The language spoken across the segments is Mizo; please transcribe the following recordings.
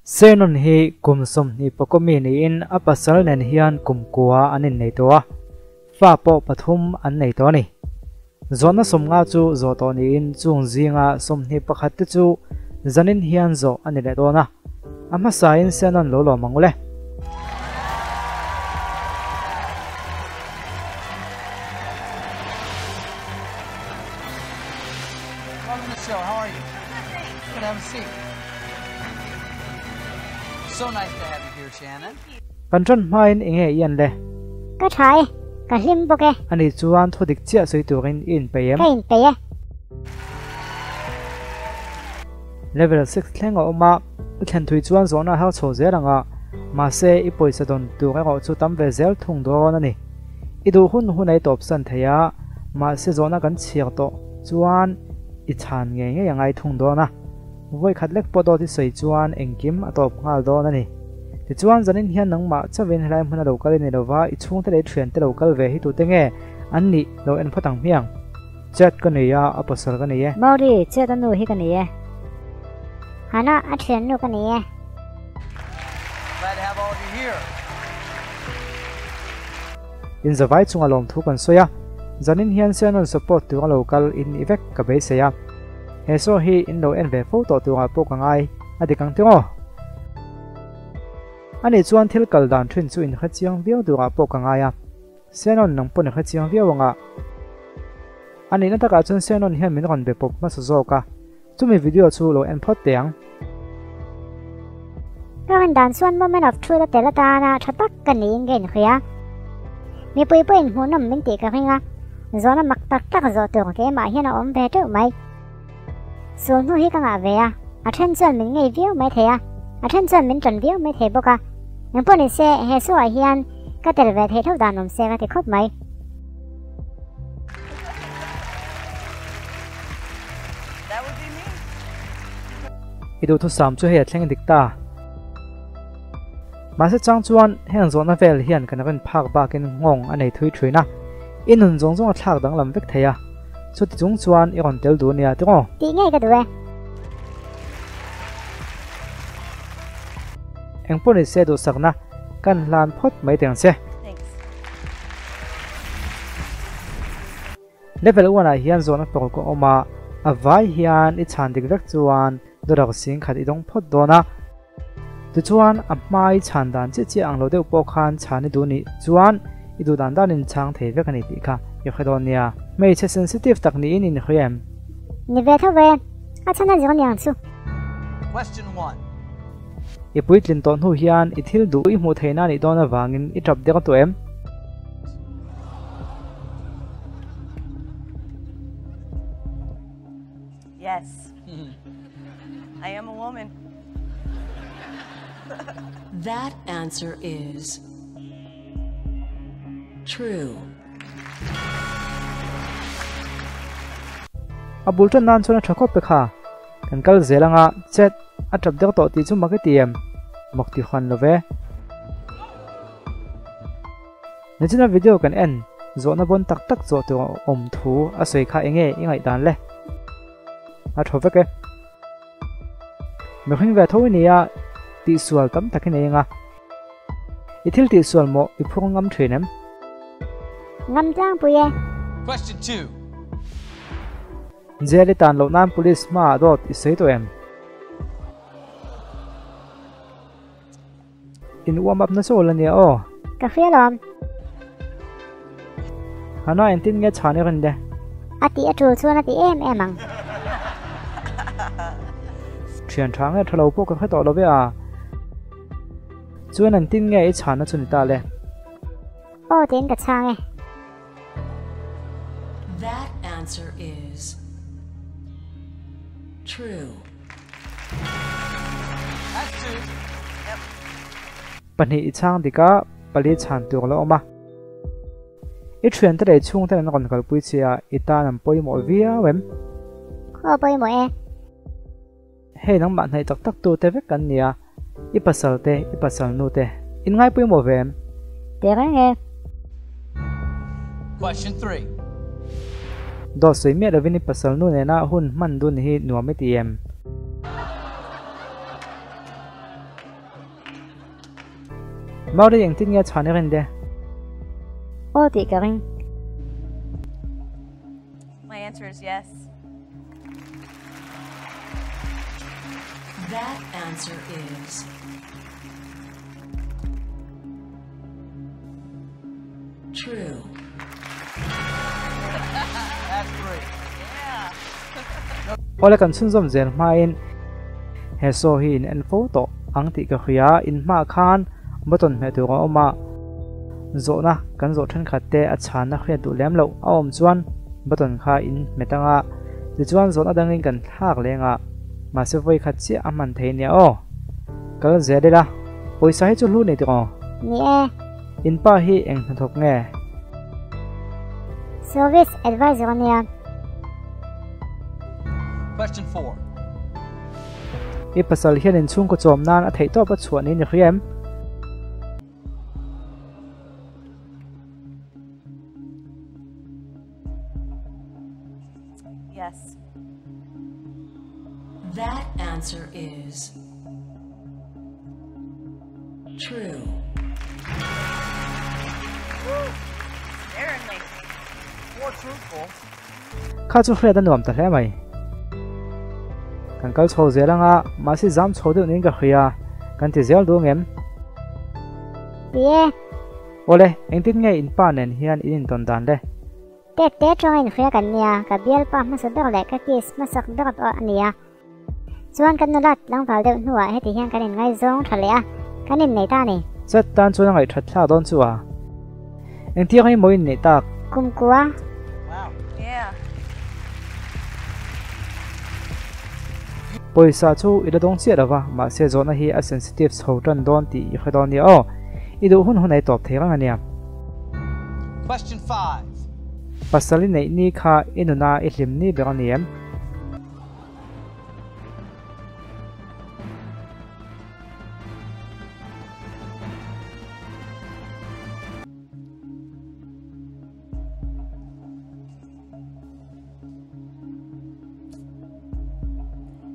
Senon hi kum 25 mi niin a pasal nen hian kum kua an innei tawh a, fa pawh pathum an nei tawh a ni. Zawhna 50 chu zawh tawh niin chung zinga 21 te chu zanin hian zawh a ni leh dawn a, a hmasain Senon lo lawm ang ule. Welcome to the show. How are you? Good. Have a seat. So nice to have you here, Shannon. Kan ṭan hmain enge i an le? Ka ṭha e, ka hlim bawk e. Ani chuan thu dik chiah sawi turin i inpeih em? Ka inpeih e. Level 6 thleng a awm a, i thlen thui chuan zawhna a har chho zel ang a, mahse i pawisa dawn tur erawh chu tam ve zel thung dawn a ni. I duh hun hun a i tawpsan thei a, mahse zawhna kan chhiar tawh chuan i chhan ngei ngei a ngai thung dawn a. Vawi khat lek pawh dawt i sawi chuan engkim a tawp nghal dawn a ni. Tichuan zanin hian nangmah chauhin helai hmuna lo kal i ni lova, i chhungte leh i thiante lo kal ve hi tute nge an nih lo en phawt ang hmiang. Chet ka nei a, a pasal ka nei e. Maury, chet a nu hi ka nei e. Hannah, a thiannu ka nei e. Glad to have all of you here. In zavai chunga lawmthu kan sawi a, zanin hian Senon support tura lo kal in i vek ka beisei a. He show hi in lo en ve fo tawh turah pawh ka ngai a dik ang tiraw? Ani chuan thil kal dan thin chu in hrechiang viau turah pawh ka ngai a, Senon nang pawh in hrechiang viau anga. A nihna takah chuan Senon hian min rawn be pawp hmasa zawk a, chumi video chu lo en phawt teh ang. Ka rawn dan chuan Moment of Truth a tel atana tha tak ka niin ka inhria. Mipui pawhin hmuhnawm min tih ka ring a, zawhna mak tak tak zawh tur keimah hian a awm ve teuh mai. Sul hnu hi ka ngah ve a, a then chuan min ngei viau mai thei a, a then chuan min tan viau mai thei bawk a. Engpawh ni se, he show ah hian ka tel ve theih tho dan awm se ka ti khawp mai. That would be me. I duhthusam chu hei a thleng dik ta. Mahse chang chuan heng zawhna vel hian kan rin phak bakin nghawng a nei thui thin a, i nun zawng zawng a thlak danglam vek thei a. Chuti chung chuan i rawn tel duh nia tiraw? Tih ngei ka duh e. Engpawh ni se duhsakna kan hlan phawt mai teng che. Thanks. Level 1 ah hian zawhna tawk ka awm a, a vai hian i chhan dik vek chuan dollar 10,000 i dawng phawt dawn a. Tichuan a hma i chhan dan chiah chiah ang lo deuh pawh khan chhan i duh nih chuan i duh dan danin chhang thei vek a ni tih kha i hre dawn nia. Hmeichhe sensitive tak niin in hre em? Ni ve tho ve, a chhan a zir niang chu. Question 1. I puitlin tawh hnu hian i thil duh i hmuh theihna nih dawn avangin i tap deuh tawh em? Yes. I am a woman. That answer is true. A bul tan nan chuan a tha khawp pe kha. Kan kal zel anga chet a tap deuh tawh tih chu mak i ti em? Mak ti huan lo ve. Nichina video kan en zawhna bawn tak tak zawh tur awm thu a sawi kha enge i ngaihdan le? A thaw vek e. Mihring ve tho i nia tihsual tam tak i nei anga. I thil tihsual maw i phur ngam thin em? Ngam tlangpui e. Question 2. Jail i tan loh nan police hmaah dawt i sawi tawh em? In warm up na chu la nia aw. Ka hria lawm. Hana engtin nge chhan i rin le? A tih a tul chuan a ti em em ang. Thian tha nge tha lo pawh ka hre tawh lo ve a. Chuan engtin nge i chhanna chu ni ta le? Aw tiin ka chhang e. That answer is true. That's two. Yep. Pahnih i chhang dik a, pali chhan tur la awm a. I thiante leh chhungte an rawn kalpui che a, i tan an pawimawh viau em? Aw pawimawh e. Hei nangmah hnaih tak tak tu te vek kan ni a, i pasal te, i pasal nu te, in ngai pawimawh ve em? Teh reng e. Question 3. Dawt sawi miah lovin i pasal nu nena hun hman dun hi nuam i ti em? Mary engtin nge chhan i rin le? Aw tih ka ring. My answer is yes. That answer is true. That's great. Awle kan chhunzawm zel hmain he saw hi in en fo tawh ang tih ka hria in hmaah khan button hmeh tur a awm a, zawhna kan zawh thenkhat te a chhanna hriat duh lem loh a awm chuan button kha in hmet ang a, tichuan zawhna dangin kan thlak leng a, mahse vawi khat chiah a hman thei nia aw. Kal zel ila, pawisa hi chu hlu nei tawh aw. Ni e. In pa hi eng hnathawk nge? Service advisor a nia. Question 4. I pasal hian inchhungkaw chawm nan a theih tawp a chhuah niin i hria em? Yes. That answer is true. Scaring me. More truthful. Kha chu hriat a nuam ta hle mai. Kan kal chho zel anga, mahse zam chho deuh niin ka hria, kan ti zel duh ngem? Ti e. Awle, engtin nge in pa nen hian in intawn dan le? Tet te tawng inhria kan nia, ka bialpa hmasa ber leh ka kiss hmasak ber pawh a nia. Chuan kan nulat tlangval deuh hnuah heti hian kan inngaizawng tha leh a, kan innei ta a ni. Chet tan chuan a ngaihthat thlak dawn chu a. Engtiang hi maw inneih tak? Kum kua. Pawisa chu i la dawng chiah lo va, mahse zawhna hi a sensitive chho tan dawn tih i hre dawn nia aw. I duh hun hun ei tawp thei reng a nia. Question 5. Pasal i neih ni kha i nuna i hlim ni ber a ni em?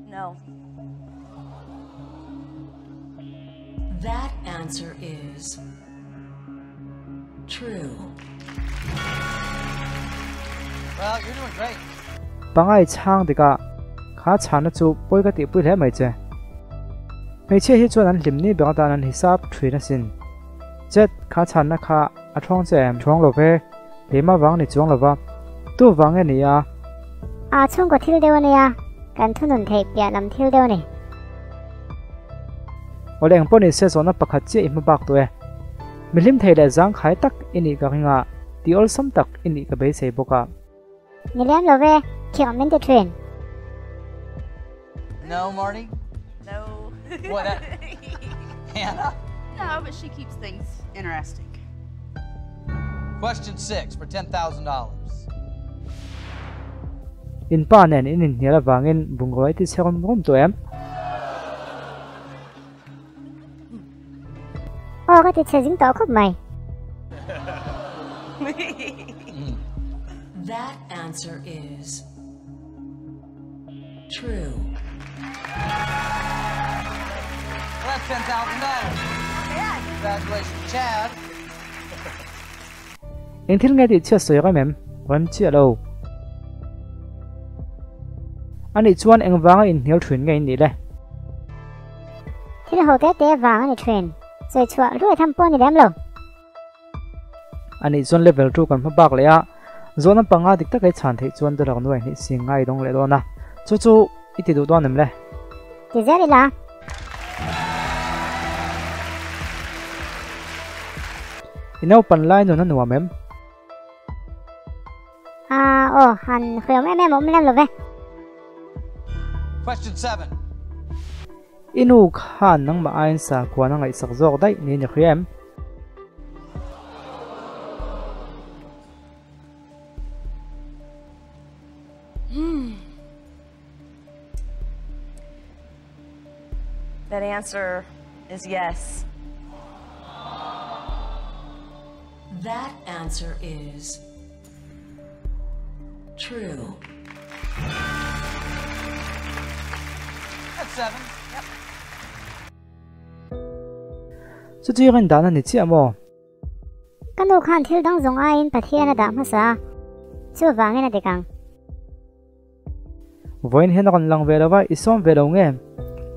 No. That answer is true. Well, you're doing great. Pangai chhang dikah kha chhana chu pawi ka tihpui hle mai che. Hmeichhia hi chuan an hlim ni ber atan an hisap thin asin. Chet, kha chhanna kha a thawng che em? Thawng lo ve, keimah vang ni chuang lova, tu vang nge ni a? A chhungkaw thil deuh a nia, kan thunun theih piah lam thil deuh a ni. Awle eng pawh ni se zawhna pakhat chiah i hma bak tawh e. Mi hlim thei leh zangkhai tak i nih ka ring a, ti awlsam tak i nih ka beisei bawk a. Ni lem lo ve, khirh min ti thin. No, Marty? No. What? That? Hannah? No, but she keeps things interesting. Question 6 for $10,000. In pa nen in inhnial avangin bungrua i ti chhe rum rum tawh em? Aw ka ti chhe zing tawh khawp mai. That answer is true. Well, that's $10,000. Congratulations, Chad. Eng thil nge tih chhiat sawi rem em? Rem chiah lo. Anih chuan eng vanga inhnial thin nge in nih le? Thil ho te te vang a ni thin. Sawi chhuah hluai tham pawh a ni lem lo. Anih chuan level 2 kan hma bak leh a, zawhna panga dik taka i chhan theih chuan dollar nuai hnih sing ngai dawng leh dawn a, chu chu i ti duh dawn em le? Ti zel ila. I naupan lai nun a nuam em? A aw, han hriawm em em a awm lem lo ve. Question 7. I nu khan nangmah aiin sakuan a ngaihsak zawk daih niin i hria em? That answer is yes. That answer is true. That's 7. Yep. Chu chu i rin dan a ni chiah maw? Ka nu khan thil dang zawng aiin Pathian a dah hmasa a, chuvangin a dik ang. Vawiin hian a rawn lang ve lo va, i sawm ve lo nge?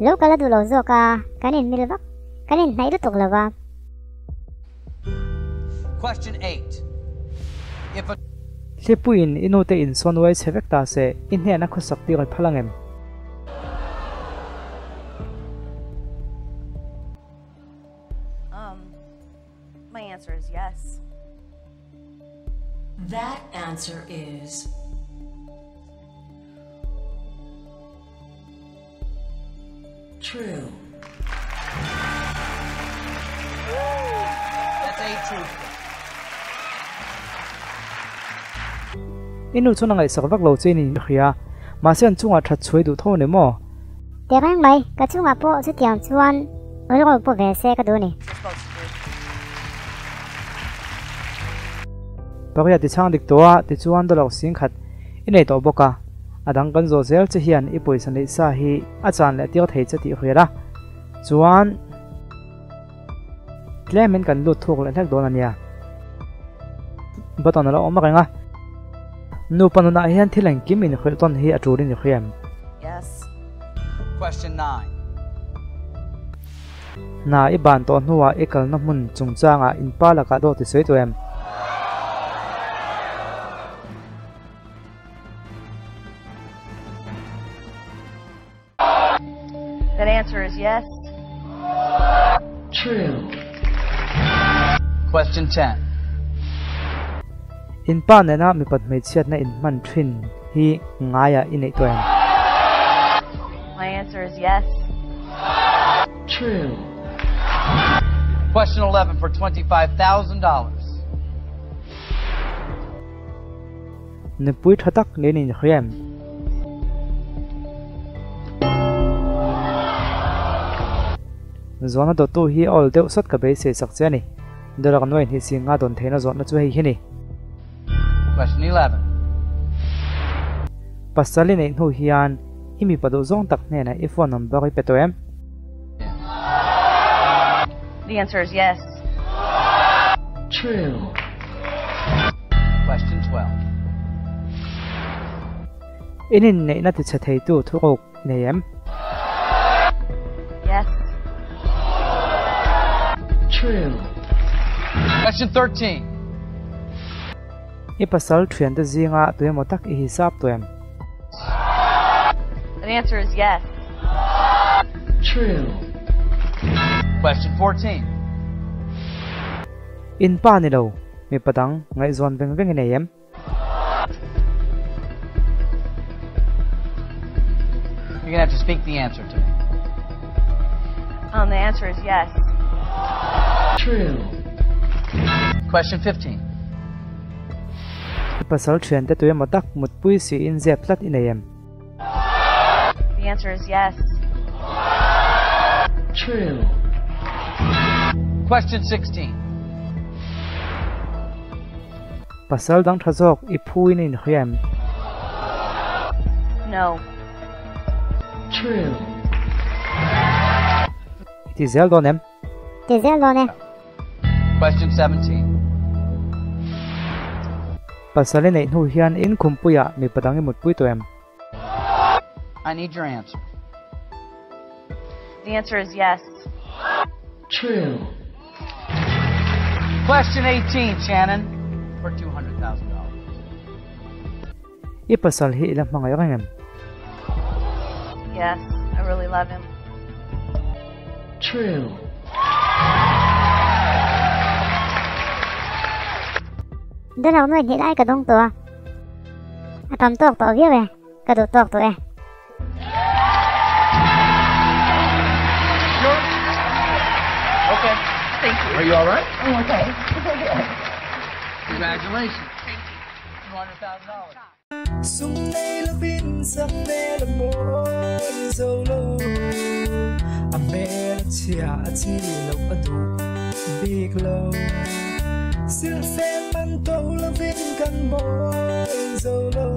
Lo kal a duh lo zawk a, kan inmil vak, kan inhnaih lutuk lo va. Question 8. If a. Thlipuiin i nute insawn uai chhe vek ta se, i hnehna khawsak tir i phal ang em? Um, my answer is yes. That answer is true. That's eight true. I nu chuan a ngaihsak vak lo che in in hria, mahse an chungah that chhuai duh tho a ni maw? Teh reng mai, ka chungah pawh chutiang chuan rilru pu ve se ka duh ni. Pariat ti chhang dik tawh a, tichuan dollar singkhat i nei tawh bawk a, a dang kan zawh zel che hian i pawisa neih sa hi a chan leh tir thei che tih hriat a, chuan tlemin kan lut thuk leh hlek dawn a nia. Button a lo awm reng a, nupa nunah hian thil engkim inhrilh tawn hi a tulin i hria em? Yes. Question 9. Hna i ban tawh hnuah i kalna hmun chungchangah in pa lakah dawt i sawi tawh em? That answer is yes. True. Question 10. In pa nena mipat hmeichhiatna in hman thin hi ngaiah i neih tawh em? My answer is yes. True. Question 11 for $25,000. Nupui tha tak nen in hria em? Zawhna dawttu hi a awl deuh sawt ka beisei sak che a ni. Dollar nuai hnih si nga dawn theihna zawhna chu hei hi ni. Question 11. Pasal i neih hnu hian i mipa duh zawng tak hnenah i phone number i pe tawh em? The answer is yes. True. Question 12. In inneihna tichhe theitu thuruk i nei em? Yes. True. Question 13. I pasal thiante zinga tuemaw tak i hisap tawh em? The answer is yes. True. Question 14. In pa ni lo, mipa dang ngaihzawn veng veng i nei em? You're gonna have to speak the answer to me. Um, the answer is yes. True. Question 15. I pasal thiante tuemaw tak mutpui siin zep tlat i nei em? The answer is yes. True. Question 16. Pasal dang tha zawk i phu in i inhria em? No. True. I ti zel dawn em? Ti zel dawn e. Question 17. Pasal i neih hnu hian in khumpuiah mipa dang i mutpui tawh em? I need your answer. The answer is yes. True. Question 18, Shannon, for $200,000. I pasal hi i la hmangaih reng em? Yes, I really love him. True. Dollar nuai hnih lai ka dawng tawh a, a tam tawk tawh viau e, ka duh tawk tawh e. Okay. Thank you. Are you all right? I'm okay. Congratulations. Thank you. $200,000. Sum nei lovin sak hmel a mawi zo lo, a hmel a chhia a chi loh a duh bik lo. Silhfen man to lovin kan mawi zo lo.